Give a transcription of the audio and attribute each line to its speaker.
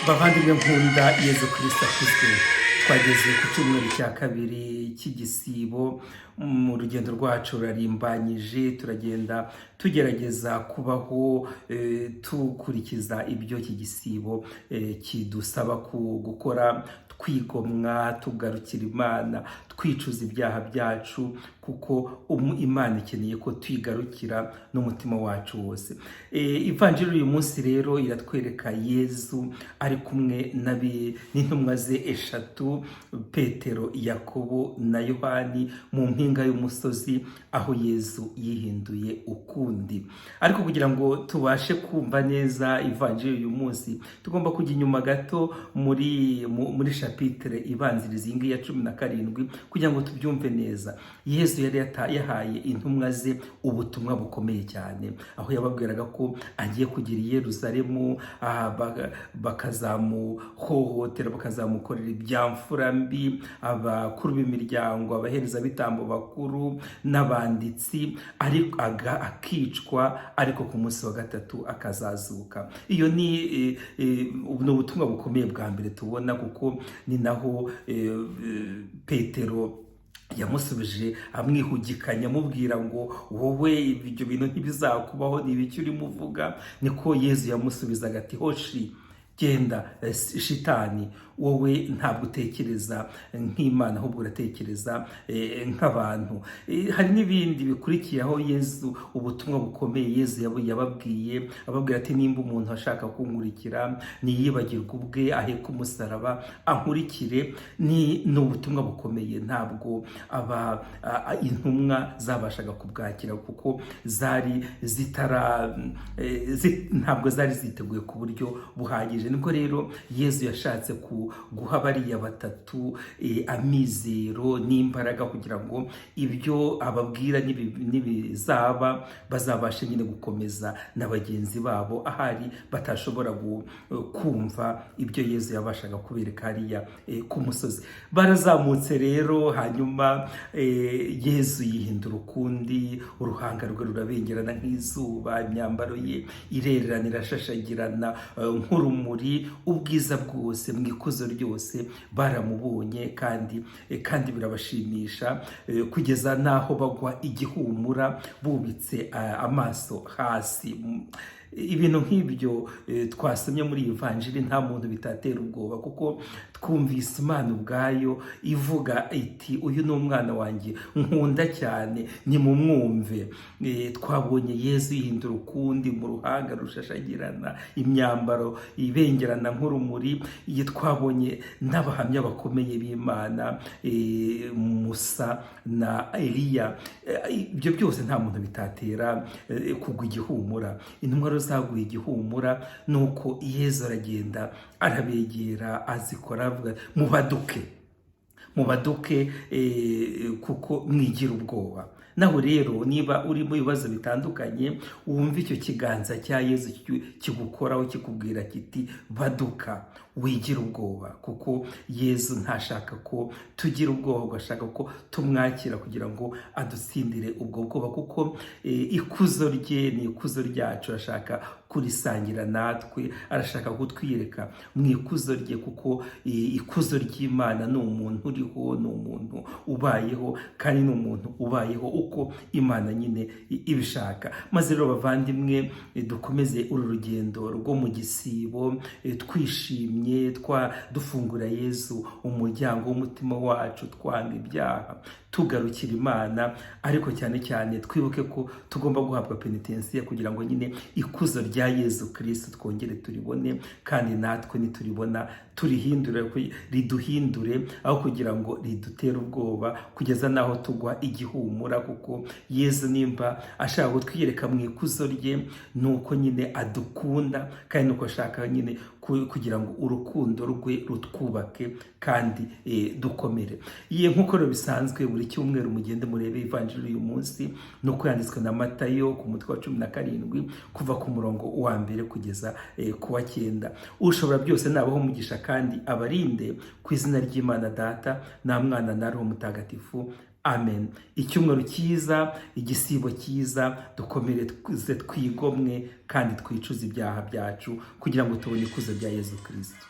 Speaker 1: Bavandimwe nkunda, Yezu Kirisita akuzwe. Twageze ku cyumweru cya kabiri cy'igisibo. Mu rugendo rwacu rurarimbanyije, turagenda tugerageza kubaho dukurikiza ibyo iki gisibo kidusaba gukora, twigomwa, tugarukira Imana, twicuza ibyaha byacu, kuko Imana ikeneye ko twigarukira n'umutima wacu wose. Ivanjiri uyu munsi rero iratwereka Yezu ari kumwe n'intumwa ze eshatu, Petero, Yakobo na Yohani, mu mpinga y'umusozi aho Yezu yihinduye ukundi. Ariko kugira ngo tubashe kumva neza ivanjiri uyu munsi, tugomba kujya inyuma gato muri chapitre ibanziriza iyi ngiyi ya 17, kugira ngo tubyumve neza. Yezu yari yahaye intumwa ze ubutumwa bukomeye cyane, aho yababwiraga ko agiye kugira i Yeruzalemu, bakazamuhohotera, bakazamukorera ibyamfura mbi, abakuru b'imiryango, abaherezabitambo bakuru n'abanditsi, ariko akicwa, ariko ku munsi wa gatatu akazazuka. Iyo ni ubutumwa bukomeye bwa mbere tubona, kuko ni naho Petero yamusubije amwihugikanya, amubwira ngo: "Wowe, ibyo bintu ntibizakubaho, ni ibiki urimo uvuga?" Niko Yezu yamusubizaga ati: "Hoshi, genda shitani, wowe ntabwo utekereza nk'Imana, ahubwo uratekereza nk'abantu." Hari n'ibindi bikurikiye aho Yezu, ubutumwa bukomeye Yezu yababwiye, ababwira ati: "Nimba umuntu ashaka kunkurikira, ntiyibagirwe ubwe, aheke umusaraba ankurikire." Ni ubutumwa bukomeye, ntabwo aba intumwa zabashaga kubwakira, kuko zari zitara ntabwo zari ziteguye ku buryo buhagije. Nibwo rero Yezu yashatse guha bariya batatu amizero n'imbaraga, kugira ngo ibyo ababwira nibizaba bazabashe nyine gukomeza na bagenzi babo ahari batashobora kumva ibyo Yezu yabashaga kubereka hariya ku musozi. Barazamutse rero, hanyuma Yezu yihindura ukundi, uruhanga rwe rurabengerana nk'izuba, imyambaro ye irererana, irashashagirana nk'urumuri, ubwiza bwose mu ikuzo ryose. Baramubonye kandi birabashimisha, kugeza n'aho bagwa igihumura bubitse amaso hasi. Ibintu nk'ibyo twasomye muri iyi vanjiri, nta muntu bitatera ubwoba, kuko twumvise Imana ubwayo ivuga iti: "Uyu ni umwana wanjye nkunda cyane, nimumwumve." Twabonye Yezu yihindura ukundi, mu ruhanga rushashagirana, imyambaro ibengerana nk'urumuri. Iyi twabonye n'abahamya bakomeye b'Imana, Musa na Eliya. Ibyo byose nta muntu bitatera kugwa igihumura. Intumwa rero zaguye igihumura, nuko Yezu aragenda, arabegera, azikora, avuga: "Mubaduke, mubaduke, kuko mwigira ubwoba." Naho rero niba uri mu bibazo bitandukanye, wumva icyo kiganza cya Yezu kigukoraho, kikubwira kiti: "Baduka, wigira ubwoba," kuko Yezu ntashaka ko tugira ubwoba, ahubwo ashaka ko tumwakira kugira ngo adutsindire ubwo bwoba, kuko ikuzo rye ni ikuzo ryacu, arashaka kurisangira natwe, arashaka kutwiyereka mu ikuzo rye, kuko ikuzo ry'Imana ni umuntu uriho, ni umuntu ubayeho, kandi ni umuntu ubayeho uko Imana nyine ibishaka. Maze rero bavandimwe, dukomeze uru rugendo rwo mu gisibo twishimye, dufungura Yezu umuryango w'umutima wacu, twanga ibyaha, tugarukira Imana, ariko cyane cyane twibuke ko tugomba guhabwa penitensiya, kugira ngo nyine ikuzo rya Yezu Kirisitu twongere turibone, kandi natwe nituribona turihindure, riduhindure aho kugira ngo ridutere ubwoba kugeza n'aho tugwa igihumura. Kuko Yezu nimba ashaka kutwiyereka mu ikuzo rye, ni uko nyine adukunda, kandi ni uko ashaka nyine kugira ngo urukundo rwe rutwubake kandi dukomere. Ye, nk'uko rero bisanzwe buri cyumweru, mugende murebe ivanjiri uyu munsi ni uko yanditswe na Matayo ku mutwe wa 17, kuva ku murongo wa mbere kugeza ku wa cyenda. Ushobora byose nabaho umugisha kandi abarinde, ku izina ry'Imana Data na Mwana na Roho Mutagatifu. Amen. Icyumweru cyiza, igisibo cyiza. Dukomere, twigomwe kandi twicuze ibyaha byacu, kugira ngo tubone ikuzo rya Yezu Kirisito.